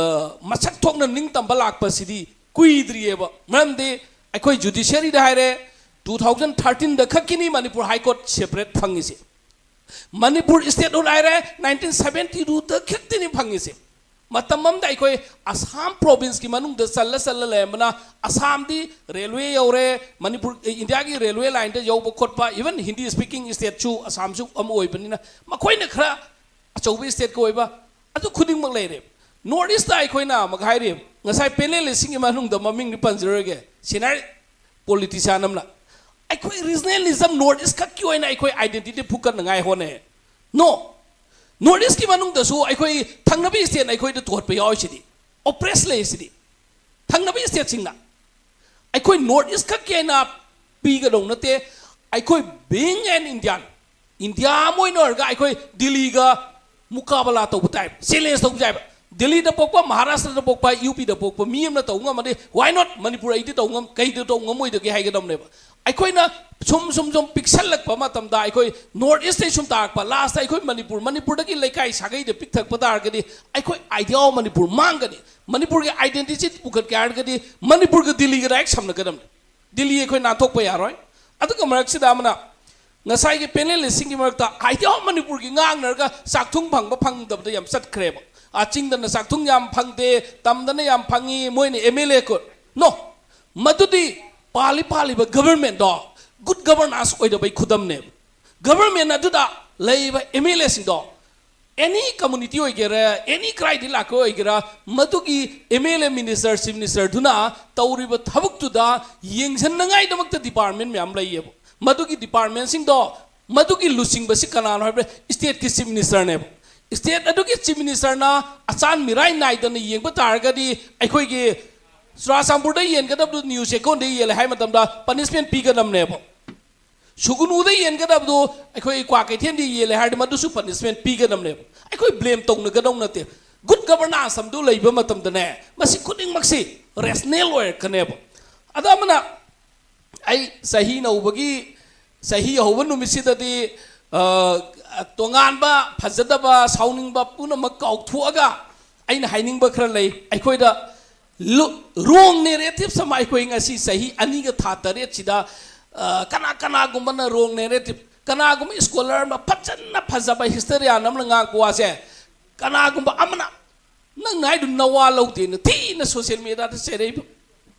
ꯃꯁꯛ ꯊꯣꯛꯅ ꯅꯤꯡꯇꯝꯕ ꯂꯥꯛꯄꯁꯤꯗꯤ ꯀꯨꯏꯗ꯭ꯔꯤꯑꯕ꯫ ꯃꯔꯝꯗꯤ ꯑꯩꯈꯣꯏ ꯖꯨꯗꯤꯁꯤꯌꯔꯤꯗ ꯍꯥꯏꯔꯦ, ꯇꯨ ꯊꯥꯎꯖꯟ ꯊꯥꯔꯇꯤꯟꯗ ꯈꯛꯀꯤꯅꯤ ꯃꯅꯤꯄꯨꯔ ꯍꯥꯏ ꯀꯣꯔꯠ ꯁꯦꯄꯔꯦꯠ ꯐꯪꯉꯤꯁꯦ꯫ ꯃꯅꯤꯄꯨꯔ ꯏꯁꯇꯦꯠꯍꯨꯗ ꯍꯥꯏꯔꯦ, ꯅꯥꯏꯟꯇꯤꯟ ꯁꯕꯦꯟꯇꯤ ꯇꯨꯗ ꯈꯛꯇꯅꯤ ꯐꯪꯉꯤꯁꯦ꯫ ꯃꯇꯝ ꯑꯃꯗ ꯑꯩꯈꯣꯏ ꯑꯁꯥꯝ ꯄ꯭ꯔꯣꯚꯤꯟꯁꯀꯤ ꯃꯅꯨꯡꯗ ꯆꯜꯂ ꯆꯜꯂ ꯂꯩꯔꯝꯕꯅ, ꯑꯁꯥꯝꯗꯤ ꯔꯦꯜꯋꯦ ꯌꯧꯔꯦ, ꯃꯅꯤꯄꯨꯔ, ꯏꯟꯗꯤꯌꯥꯒꯤ ꯔꯦꯜꯋꯦ ꯂꯥꯏꯟꯗ ꯌꯧꯕ ꯈꯣꯠꯄ, ꯏꯚꯟ ꯍꯤꯟꯗꯤ ꯁ꯭ꯄꯤꯀꯤꯡ ꯏꯁꯇꯦꯠꯁꯨ ꯑꯁꯥꯝꯁꯨ ꯑꯃ ꯑꯣꯏꯕꯅꯤꯅ, ꯃꯈꯣꯏꯅ ꯈꯔ ꯑꯆꯧꯕ ꯏꯁꯇꯦꯠꯀ ꯑꯣꯏꯕ, ꯑꯗꯨ ꯈꯨꯗꯤꯡꯃꯛ ꯂꯩꯔꯦ꯫ ꯅꯣꯔꯠ ꯏꯁꯇ ꯑꯩꯈꯣꯏꯅ ꯑꯃꯨꯛ ꯍꯥꯏꯔꯤ, ꯉꯁꯥꯏ ꯄꯦꯅꯦꯂꯤꯁꯁꯤꯡꯒꯤ ꯃꯅꯨꯡꯗ ꯃꯃꯤꯡꯗꯤ ꯄꯟꯖꯔꯣꯏꯒꯦ, ꯁꯤꯅꯤꯌꯔ ꯄꯣꯂꯤꯇꯤꯁꯤꯌꯥꯟ ꯑꯃꯅ, ꯑꯩꯈꯣꯏ ꯔꯤꯖꯅꯦꯂꯤꯖꯝ ꯅꯣꯔꯠ ꯏꯁ ꯈꯛꯀꯤ ꯑꯣꯏꯅ ꯑꯩꯈꯣꯏ ꯑꯥꯏꯗꯦꯟꯇꯤꯇꯤ ꯐꯨꯀꯠꯅꯉꯥꯏ ꯍꯣꯠꯅꯩ꯫ ꯅꯣ, ꯅꯣꯔꯠ ꯏꯁꯀꯤ ꯃꯅꯨꯡꯗꯁꯨ ꯑꯩꯈꯣꯏ ꯊꯪꯅꯕ ꯏꯁꯇꯦꯠꯅ ꯑꯩꯈꯣꯏꯗ ꯇꯣꯠꯄ ꯌꯥꯎꯔꯤꯁꯤꯗꯤ, ꯑꯣꯄ꯭ꯔꯦꯁ ꯂꯩꯔꯤꯁꯤꯗꯤ ꯊꯪꯅꯕ ꯏꯁꯇꯦꯠꯁꯤꯡꯅ꯫ ꯑꯩꯈꯣꯏ ꯅꯣꯔꯠ ꯏꯁ ꯈꯛꯀꯤ ꯑꯣꯏꯅ ꯄꯤꯒꯗꯧ ꯅꯠꯇꯦ꯫ ꯑꯩꯈꯣꯏ being an Indian, ꯏꯟꯗꯤꯌꯥ ꯑꯃ ꯑꯣꯏꯅ ꯑꯣꯏꯔꯒ ꯑꯩꯈꯣꯏ ꯗꯤꯜꯂꯤꯒ ꯃꯨꯀꯥꯕꯂꯥ ꯇꯧꯕ ꯇꯥꯏꯞ, ꯆꯦꯂꯦꯟꯖ ꯇꯧꯕ ꯇꯥꯏꯞ꯫ ꯗꯤꯜꯂꯤꯗ ꯄꯣꯛꯄ, ꯃꯍꯥꯔꯥꯁꯇ꯭ꯔꯗ ꯄꯣꯛꯄ, ꯌꯨ ꯄꯤꯗ ꯄꯣꯛꯄ ꯃꯤ ꯑꯃꯅ ꯇꯧꯕ ꯉꯝꯃꯗꯤ, why not ꯃꯅꯤꯄꯨꯔ ꯑꯩꯗꯤ ꯇꯧ ꯉꯝ-, ꯀꯩꯗ ꯇꯧ ꯉꯝꯃꯣꯏꯗꯒꯦ ꯍꯥꯏꯒꯗꯕꯅꯦꯕ꯫ ꯑꯩꯈꯣꯏꯅ ꯁꯨꯝ ꯁꯨꯝ ꯁꯨꯝ ꯄꯤꯛꯁꯜꯂꯛꯄ ꯃꯇꯝꯗ, ꯑꯩꯈꯣꯏ ꯅꯣꯔꯠ ꯏꯁꯇꯩ ꯁꯨꯝ ꯇꯥꯔꯛꯄ, ꯂꯥꯁꯇ ꯑꯩꯈꯣꯏ ꯃꯅꯤꯄꯨꯔ, ꯃꯅꯤꯄꯨꯔꯗꯒꯤ ꯂꯩꯀꯥꯏ ꯁꯥꯒꯩꯗ ꯄꯤꯛꯊꯔꯛꯄ ꯇꯥꯔꯒꯗꯤ, ꯑꯩꯈꯣꯏ idea of ꯃꯅꯤꯄꯨꯔ ꯃꯥꯡꯒꯅꯤ꯫ ꯃꯅꯤꯄꯨꯔꯒꯤ identity ꯄꯨꯈꯠꯀꯦ ꯍꯥꯏꯔꯒꯗꯤ ꯃꯅꯤꯄꯨꯔꯒ ꯗꯤꯜꯂꯤꯒ direct ꯁꯝꯅꯒꯗꯕꯅꯤ꯫ ꯗꯤꯜꯂꯤ ꯑꯩꯈꯣꯏ ꯅꯥꯟꯊꯣꯛꯄ ꯌꯥꯔꯣꯏ꯫ ꯑꯗꯨꯒ ꯃꯔꯛꯁꯤꯗ ꯑꯃꯅ, ꯉꯁꯥꯏꯒꯤ ꯄꯦꯅꯦꯂꯤꯁꯁꯤꯡꯒꯤ ꯃꯔꯛꯇ idea of ꯃꯅꯤꯄꯨꯔꯒꯤ ꯉꯥꯡꯅꯔꯒ ꯆꯥꯛꯊꯨꯡ ꯐꯪꯕ ꯐꯪꯗꯕꯗ ꯌꯥꯝ ꯆꯠꯈ꯭ꯔꯦꯕ꯫ ꯑꯥ, ꯆꯤꯡꯗꯅ ꯆꯥꯛꯊꯨꯡ ꯌꯥꯝ ꯐꯪꯗꯦ, ꯇꯝꯗꯅ ꯌꯥꯝ ꯐꯪꯉꯤ, ꯃꯣꯏꯅ ꯑꯦꯝ ꯑꯦꯜ ꯑꯦ ꯀꯣ-, no, ꯃꯗꯨꯗꯤ ꯄꯥꯜꯂꯤ ꯄꯥꯜꯂꯤꯕ ꯒꯕꯔꯃꯦꯟꯗꯣ good governance ꯑꯣꯏꯗꯕꯩ ꯈꯨꯗꯝꯅꯦꯕ꯫ ꯒꯕꯔꯃꯦꯟ ꯑꯗꯨꯗ ꯂꯩꯔꯤꯕ ꯑꯦꯝ ꯑꯦꯜ ꯑꯦꯁꯤꯡꯗꯣ, ꯑꯦꯅꯤ ꯀꯝꯃꯨꯅꯤꯇꯤ ꯑꯣꯏꯒꯦꯔꯥ, ꯑꯦꯅꯤ ꯀꯗꯥꯏꯗꯒꯤ ꯂꯥꯛꯄ ꯑꯣꯏꯒꯦꯔꯥ, ꯃꯗꯨꯒꯤ M L A, minister, chief ꯃꯤꯅꯤꯁꯇꯔꯗꯨꯅ ꯇꯧꯔꯤꯕ ꯊꯕꯛꯇꯨꯗ ꯌꯦꯡꯁꯤꯟꯅꯉꯥꯏꯗꯃꯛꯇ ꯗꯤꯄꯥꯔꯠꯃꯦꯟ ꯃꯌꯥꯝ ꯂꯩꯌꯦꯕ꯫ ꯃꯗꯨꯒꯤ ꯗꯤꯄꯥꯔꯠꯃꯦꯟꯁꯤꯡꯗꯣ, ꯃꯗꯨꯒꯤ ꯂꯨꯆꯤꯡꯕꯁꯤ ꯀꯅꯥꯅꯣ ꯍꯥꯏꯕꯗ, ꯏꯁꯇꯦꯠꯀꯤ ꯆꯤꯐ ꯃꯤꯅꯤꯁꯇꯔꯅꯦꯕ꯫ ꯏꯁꯇꯦꯠ ꯑꯗꯨꯒꯤ ꯆꯤꯐ ꯃꯤꯅꯤꯁꯇꯔꯅ ꯑꯆꯥꯟ ꯃꯤꯔꯥꯏ ꯅꯥꯏꯗꯅ ꯌꯦꯡꯕ ꯇꯥꯔꯒꯗꯤ, ꯑꯩꯈꯣꯏꯒꯤ ꯆꯨꯔꯥꯆꯥꯟꯄꯨꯔꯗ ꯌꯦꯟꯒꯗꯕꯗꯨ ꯅ꯭ꯌꯨ ꯆꯦꯛꯀꯣꯟꯗ ꯌꯦꯜꯂꯦ ꯍꯥꯏ ꯃꯇꯝꯗ ꯄꯅꯤꯁꯃꯦꯟ ꯄꯤꯒꯗꯕꯅꯦꯕ꯫ ꯁꯨꯒꯨꯅꯨꯗ ꯌꯦꯟꯒꯗꯕꯗꯨ ꯑꯩꯈꯣꯏ ꯀ꯭ꯋꯥꯀꯩꯊꯦꯜꯗ ꯌꯦꯜꯂꯦ ꯍꯥꯏꯔꯗꯤ ꯃꯗꯨꯁꯨ ꯄꯅꯤꯁꯃꯦꯟ ꯄꯤꯒꯗꯕꯅꯦꯕ꯫ ꯑꯩꯈꯣꯏ ꯕ꯭ꯂꯦꯝ ꯇꯧꯅꯒꯗꯧ ꯅꯠꯇꯦ꯫ ꯒꯨꯗ ꯒꯕꯔꯅꯥꯟꯁ ꯑꯃꯗꯨ ꯂꯩꯕ ꯃꯇꯝꯗꯅꯦ, ꯃꯁꯤ ꯈꯨꯗꯤꯡꯃꯛꯁꯤ ꯔꯦꯁꯅꯦꯜ ꯑꯣꯏꯔꯛꯀꯅꯦꯕ꯫ ꯑꯗ ꯑꯃꯅ, ꯑꯩ ꯆꯍꯤ ꯅꯧꯕꯒꯤ, ꯆꯍꯤ ꯍꯧꯕ ꯅꯨꯃꯤꯠꯁꯤꯗꯗꯤ ꯑ, ꯇꯣꯉꯥꯟꯕ, ꯐꯖꯗꯕ, ꯁꯥꯎꯅꯤꯡꯕ ꯄꯨꯝꯅꯃꯛ ꯀꯥꯎꯊꯣꯛꯑꯒ ꯑꯩꯅ ꯍꯥꯏꯅꯤꯡꯕ ꯈꯔ ꯂꯩ꯫ ꯑꯩꯈꯣꯏꯗ ꯂꯨ-, wrong narratives ꯑꯃ ꯑꯩꯈꯣꯏ ꯉꯁꯤ ꯆꯍꯤ ꯑꯅꯤꯒ ꯊꯥ ꯇꯔꯦꯠꯁꯤꯗ, ꯑ, ꯀꯅꯥ ꯀꯅꯥꯒꯨꯝꯕꯅ wrong narrative, ꯀꯅꯥꯒꯨꯝꯕ scholar ꯑꯃ ꯐꯖꯅ ꯐꯖꯕ historian ꯑꯃꯅ ꯉꯥꯡꯕ ꯋꯥꯁꯦ ꯀꯅꯥꯒꯨꯝꯕ ꯑꯃꯅ ꯅꯪꯅ ꯍꯥꯏꯗꯨ ꯅꯋꯥ ꯂꯧꯗꯦꯅ ꯊꯤꯅ social mediaꯗ ꯆꯩꯔꯛꯏꯕ꯫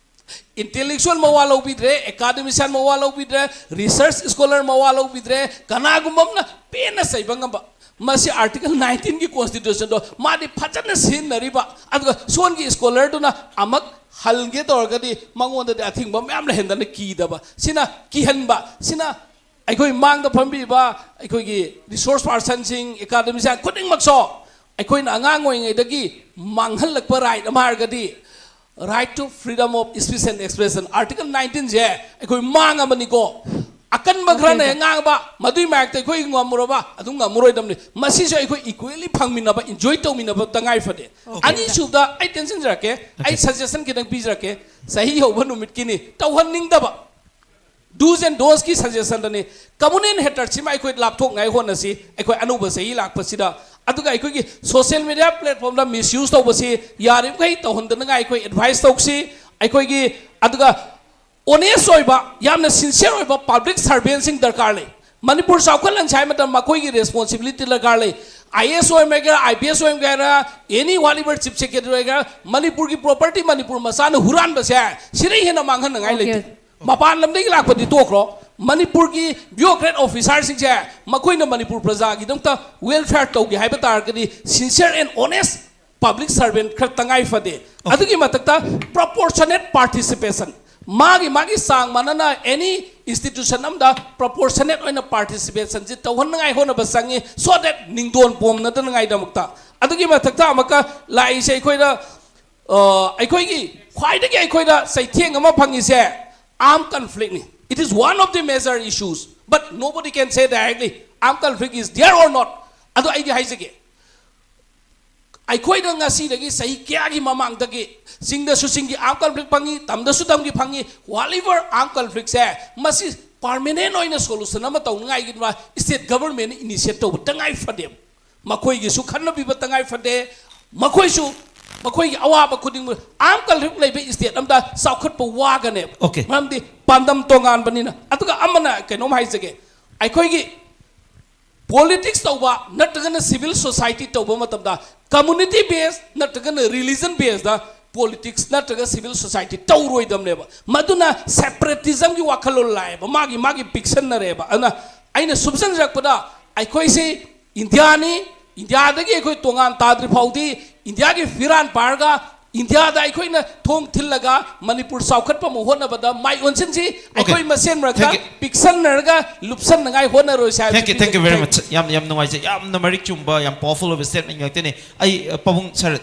Intellectual ꯃꯋꯥ ꯂꯧꯕꯤꯗ꯭ꯔꯦ, academician ꯃꯋꯥ ꯂꯧꯕꯤꯗ꯭ꯔꯦ, research scholar ꯃꯋꯥ ꯂꯧꯕꯤꯗ꯭ꯔꯦ, ꯀꯅꯥꯒꯨꯝꯕ ꯑꯃꯅ ꯄꯦꯟꯅ ꯆꯩꯕ ꯉꯝꯕ꯫ ꯃꯁꯤ Article nineteenꯒꯤ constitutionꯗꯣ ꯃꯥꯗꯤ ꯐꯖꯅ ꯁꯤꯖꯤꯟꯅꯔꯤꯕ, ꯑꯗꯨꯒ ꯁꯣꯟꯒꯤ scholarꯗꯨꯅ ꯑꯃꯨꯛ ꯍꯜꯒꯦ ꯇꯧꯔꯒꯗꯤ ꯃꯉꯣꯟꯗꯗꯤ ꯑꯊꯤꯡꯕ ꯃꯌꯥꯝ ꯂꯩꯍꯟꯗꯅ ꯀꯤꯗꯕ, ꯁꯤꯅ ꯀꯤꯍꯟꯕ, ꯁꯤꯅ ꯑꯩꯈꯣꯏ ꯃꯥꯡꯗ ꯐꯝꯕꯤꯕ ꯑꯩꯈꯣꯏꯒꯤ resource personꯁꯤꯡ, academician ꯈꯨꯗꯤꯡꯃꯛꯁꯨ ꯑꯩꯈꯣꯏꯅ ꯑꯉꯥꯡ ꯑꯣꯏꯔꯤꯉꯩꯗꯒꯤ ꯃꯥꯡꯍꯜꯂꯛꯄ right ꯑꯃ ꯍꯥꯏꯔꯒꯗꯤ right to freedom of speech and expression, Article nineteenꯁꯦ ꯑꯩꯈꯣꯏ ꯃꯥꯡꯉꯕꯅꯤꯀꯣ꯫ ꯑꯀꯟꯕ ꯈꯔꯅ ꯍꯦꯛ ꯉꯥꯡꯕ, ꯃꯗꯨꯏ ꯃꯥꯌꯣꯛꯇ ꯑꯩꯈꯣꯏ ꯉꯝꯃꯨꯔꯕ ꯑꯗꯨꯝ ꯉꯝꯃꯔꯣꯏꯗꯕꯅꯤ꯫ ꯃꯁꯤꯁꯨ ꯑꯩꯈꯣꯏ equally ꯐꯪꯃꯤꯟꯅꯕ, enjoy ꯇꯧꯃꯤꯟꯅꯕ ꯇꯉꯥꯏ ꯐꯗꯦ꯫ ꯑꯅꯤꯁꯨꯕꯗ ꯑꯩ ꯇꯦꯟꯁꯤꯟꯖꯔꯛꯀꯦ, ꯑꯩ suggestion ꯈꯤꯇꯪ ꯄꯤꯖꯔꯛꯀꯦ꯫ ꯆꯍꯤ ꯍꯧꯕ ꯅꯨꯃꯤꯠꯀꯤꯅꯤ, ꯇꯧꯍꯟꯅꯤꯡꯗꯕ꯫ Do's and don'tsꯀꯤ suggestionꯗꯅꯤ꯫ Communal hatredꯁꯤꯃ ꯑꯩꯈꯣꯏ ꯂꯥꯞꯊꯣꯛꯅꯉꯥꯏ ꯍꯣꯠꯅꯁꯤ, ꯑꯩꯈꯣꯏ ꯑꯅꯧꯕ ꯆꯍꯤ ꯂꯥꯛꯄꯁꯤꯗ꯫ ꯑꯗꯨꯒ ꯑꯩꯈꯣꯏꯒꯤ social media platformꯗ misuse ꯇꯧꯕꯁꯤ ꯌꯥꯔꯤꯕꯃꯈꯩ ꯇꯧꯍꯟꯗꯅꯉꯥꯏ ꯑꯩꯈꯣꯏ advice ꯇꯧꯁꯤ꯫ ꯑꯩꯈꯣꯏꯒꯤ, ꯑꯗꯨꯒ honest ꯑꯣꯏꯕ, ꯌꯥꯝꯅ sincere ꯑꯣꯏꯕ public servantꯁꯤꯡ ꯗꯔꯀꯥꯔ ꯂꯩ꯫ ꯃꯅꯤꯄꯨꯔ ꯆꯥꯎꯈꯠꯍꯟꯁꯦ ꯍꯥꯏꯕ ꯃꯇꯝꯗ ꯃꯈꯣꯏꯒꯤ responsibility ꯗꯔꯀꯥꯔ ꯂꯩ꯫ IAS ꯑꯣꯏꯔꯒꯦꯔꯥ, IPS ꯑꯣꯏꯔꯒꯦꯔꯥ, any whatever chief secretary ꯑꯣꯏꯒꯦꯔꯥ, ꯃꯅꯤꯄꯨꯔꯒꯤ property ꯃꯅꯤꯄꯨꯔ ꯃꯆꯥꯅ ꯍꯨꯔꯥꯟꯕꯁꯦ ꯁꯤꯗꯩ ꯍꯦꯟꯅ ꯃꯥꯡꯍꯟꯅꯉꯥꯏ ꯂꯩꯇꯦ꯫ ꯃꯄꯥꯟ ꯂꯝꯗꯒꯤ ꯂꯥꯛꯄꯗꯤ ꯇꯣꯛꯈ꯭ꯔꯣ, ꯃꯅꯤꯄꯨꯔꯒꯤ bureaucrat officerꯁꯤꯡꯁꯦ ꯃꯈꯣꯏꯅ ꯃꯅꯤꯄꯨꯔ ꯄ꯭ꯔꯖꯥꯒꯤꯗꯃꯛꯇ welfare ꯇꯧꯒꯦ ꯍꯥꯏꯕ ꯇꯥꯔꯒꯗꯤ sincere and honest public servant ꯈꯔ ꯇꯉꯥꯏ ꯐꯗꯦ꯫ ꯑꯗꯨꯒꯤ ꯃꯊꯛꯇ proportionate participation, ꯃꯥꯒꯤ ꯃꯥꯒꯤ ꯆꯥꯡ ꯃꯥꯟꯅꯅ any institution ꯑꯃꯗ proportionate ꯑꯣꯏꯅ participationꯁꯤ ꯇꯧꯍꯟꯅꯉꯥꯏ ꯍꯣꯠꯅꯕ ꯆꯪꯉꯤ, so that ꯅꯤꯡꯗꯣꯟ ꯄꯣꯝꯅꯗꯅꯉꯥꯏꯗꯃꯛꯇ꯫ ꯑꯗꯨꯒꯤ ꯃꯊꯛꯇ ꯑꯃꯨꯛꯀ ꯂꯥꯛꯏꯁꯦ ꯑꯩꯈꯣꯏꯗ, ꯑ, ꯑꯩꯈꯣꯏꯒꯤ ꯈ꯭ꯋꯥꯏꯗꯒꯤ ꯑꯩꯈꯣꯏꯗ ꯆꯩꯊꯦꯡ ꯑꯃ ꯐꯪꯉꯤꯁꯦ armed conflictꯅꯤ꯫ It is one of the major issues, but nobody can say directly armed conflict is there or not꯫ ꯑꯗꯣ ꯑꯩꯗꯤ ꯍꯥꯏꯖꯒꯦ, ꯑꯩꯈꯣꯏꯅ ꯉꯁꯤꯗꯒꯤ ꯆꯍꯤ ꯀꯌꯥꯒꯤ ꯃꯃꯥꯡꯗꯒꯤ ꯆꯤꯡꯗꯁꯨ ꯆꯤꯡꯒꯤ armed conflict ꯐꯪꯉꯤ, ꯇꯝꯗꯁꯨ ꯇꯝꯒꯤ ꯐꯪꯉꯤ, whatever armed conflictꯁꯦ ꯃꯁꯤ ꯄꯥꯔꯃꯦꯅꯦꯟ ꯑꯣꯏꯅ ꯁꯣꯂꯨꯁꯟ ꯑꯃ ꯇꯧꯅꯉꯥꯏꯒꯤꯗꯃꯛ ꯁ꯭ꯇꯦꯠ ꯒꯕꯔꯟꯃꯦꯟꯅ ꯏꯅꯤꯁꯤꯌꯦꯠ ꯇꯧꯕ ꯇꯉꯥꯏ ꯐꯗꯦꯕ꯫ ꯃꯈꯣꯏꯒꯤꯁꯨ ꯈꯟꯅꯕꯤꯕ ꯇꯉꯥꯏ ꯐꯗꯦ꯫ ꯃꯈꯣꯏꯁꯨ ꯃꯈꯣꯏꯒꯤ ꯑꯋꯥꯕ ꯈꯨꯗꯤꯡꯃꯛ ꯑꯥꯝ ꯀꯜꯍꯤꯞ ꯂꯩꯕ ꯁ꯭ꯇꯦꯠ ꯑꯝꯗ ꯆꯥꯎꯈꯠꯄ ꯋꯥꯒꯅꯦꯕ꯫ Okay. ꯃꯔꯝꯗꯤ ꯄꯥꯟꯗꯝ ꯇꯣꯉꯥꯟꯕꯅꯤꯅ꯫ ꯑꯗꯨꯒ ꯑꯃꯅ ꯀꯩꯅꯣꯝ ꯍꯥꯏꯖꯒꯦ, ꯑꯩꯈꯣꯏꯒꯤ ꯄꯣꯂꯤꯇꯤꯛꯁ ꯇꯧꯕ ꯅꯠꯇ꯭ꯔꯒꯅ ꯁꯤꯚꯤꯜ ꯁꯣꯁꯥꯏꯇꯤ ꯇꯧꯕ ꯃꯇꯝꯗ ꯀꯝꯃꯨꯅꯤꯇꯤ ꯕꯦꯁ ꯅꯠꯇ꯭ꯔꯒꯅ ꯔꯤꯂꯤꯖꯟ ꯕꯦꯁꯇ ꯄꯣꯂꯤꯇꯤꯛꯁ ꯅꯠꯇ꯭ꯔꯒ ꯁꯤꯚꯤꯜ ꯁꯣꯁꯥꯏꯇꯤ ꯇꯧꯔꯣꯏꯗꯕꯅꯦꯕ꯫ ꯃꯗꯨꯅ ꯁꯦꯄꯔꯦꯇꯤꯖꯝꯒꯤ ꯋꯥꯈꯜꯂꯣꯟ ꯂꯥꯛꯑꯦꯕ, ꯃꯥꯒꯤ ꯃꯥꯒꯤ ꯄꯤꯛꯁꯟꯅꯔꯦꯕ꯫ ꯑꯗꯨꯅ ꯑꯩꯅ ꯁꯨꯝꯖꯟꯖꯔꯛꯄꯗ, ꯑꯩꯈꯣꯏꯁꯤ ꯏꯟꯗꯤꯌꯥꯅꯤ, ꯏꯟꯗꯤꯌꯥꯗꯒꯤ ꯑꯩꯈꯣꯏ ꯇꯣꯉꯥꯟ ꯇꯥꯗ꯭ꯔꯤ ꯐꯥꯎꯗꯤ ꯏꯟꯗꯤꯌꯥꯒꯤ ꯐꯤꯔꯥꯟ ꯄꯥꯔꯒ ꯏꯟꯗꯤꯌꯥꯗ ꯑꯩꯈꯣꯏꯅ ꯊꯣꯡ ꯊꯤꯜꯂꯒ ꯃꯅꯤꯄꯨꯔ ꯆꯥꯎꯈꯠꯄ ꯑꯃ ꯍꯣꯠꯅꯕꯗ ꯃꯥꯏ ꯑꯣꯟꯁꯤꯟꯁꯤ꯫ ꯑꯩꯈꯣꯏ ꯃꯁꯦꯟ ꯃꯔꯛꯇ Thank you. ꯄꯤꯛꯁꯟꯅꯔꯒ ꯂꯨꯞꯁꯟꯅꯉꯥꯏ ꯍꯣꯠꯅꯔꯣꯏꯁꯤ ꯍꯥꯏꯕꯁꯤ Thank you, thank you very ꯄꯤꯖꯒꯦ꯫ Much. ꯌꯥꯝ ꯌꯥꯝ ꯅꯨꯡꯉꯥꯏꯖꯩ꯫ ꯌꯥꯝꯅ ꯃꯔꯤꯛ ꯆꯨꯝꯕ, ꯌꯥꯝ ꯄꯥꯋꯔꯐꯨꯜ ꯑꯣꯏꯕ ꯁ꯭ꯇꯦꯠꯃꯦꯟ ꯉꯥꯛꯇꯅꯤ꯫ ꯑꯩ ꯑ, ꯄꯥꯕꯨꯡ ꯁꯥꯔ,